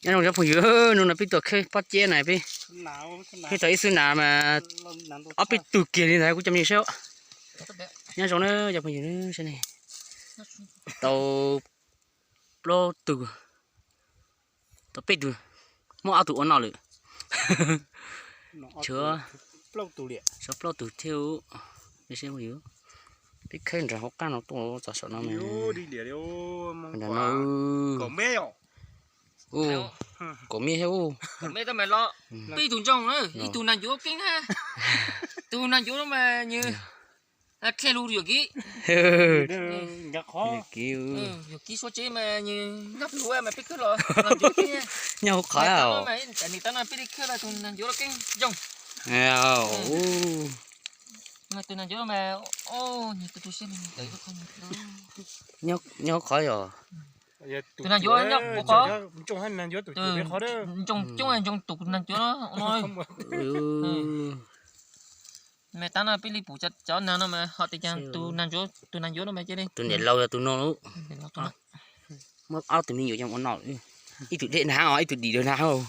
Nyob zoo cov phooj ywg, hnub no peb tuaj khawb pob ceb na peb. Khawb tau ib xub nas mas ob peb tug kiag li ntawd kuv cov me nyuam saib. Nyob zoo na cov phooj ywg, saib ne. Tau plaub tug, tau peb tug, muab ob tug ua noj lawm. Tshuav plaub tug thiab. Peb khawb nram hauv qab no tuaj txog saum no. Nram no. Kaum me thiab. Peb tug ntsoog na, ib tug nag ncuav keeb na. Tus nag ncuav no mas nws qhia lus yuam kev. Yuam kev suav tsev mas nws nyob hauv qhov, nws tab no peb li khawb los tus nag ncuav los keeb ntsoog. Tus nag ncuav mas, nyob hauv qhov yog. Tus nag ncuav nyob hauv qhov. Ntsoog coob ntsoog tus nag ncuav no. Mas tab no peb li pum cov nag no mas ho tias tus nag ncuav, tus nag ncuav no mas cia li. Tus niam laus yog tus no. Muab ob tug me nyuam coj ua noj, ib tug deb nrag hab, ib tug dim nrag hab.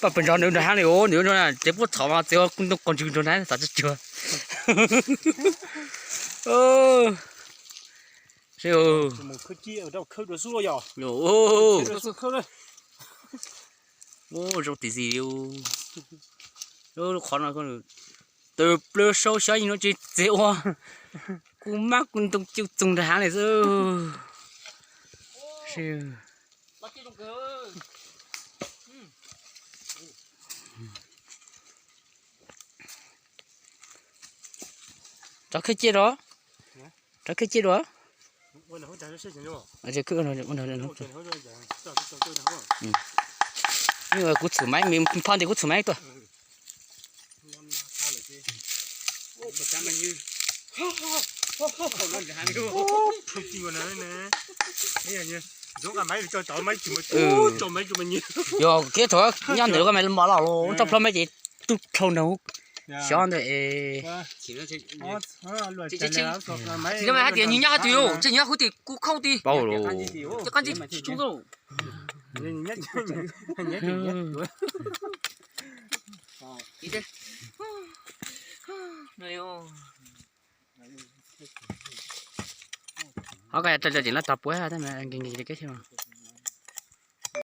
Paj pes nrog nws nrag hab li os, nws tsev puab txhom mas txiv kuj ntoo qos ntswg nrog nrag xav tsuag tsuag. Zoo tim zis li. Lub qhov no tawm plaws sau xyov yog no tsis txiv ua, kuj mab kuj ntoo cuj txoog nrag hab li xwb. Rov khawb ciaj rau, rov khawb ciaj rau. Kuv txhum maiv, phoj nti kuv txhum maiv tuaj. Yog kiag thaum nyob ntawm koj mas mos los los rau plho maiv ces tub plhau nrog xyov ntawd es. Tsis hais tias nws nyob hauv twg, nws nyob hauv twg kuv khauj twg. Ces qab ntsej tsis tshua tau. Ho koj yog rau cov tim no tog puav tab mas nkees nkees li keb thiab.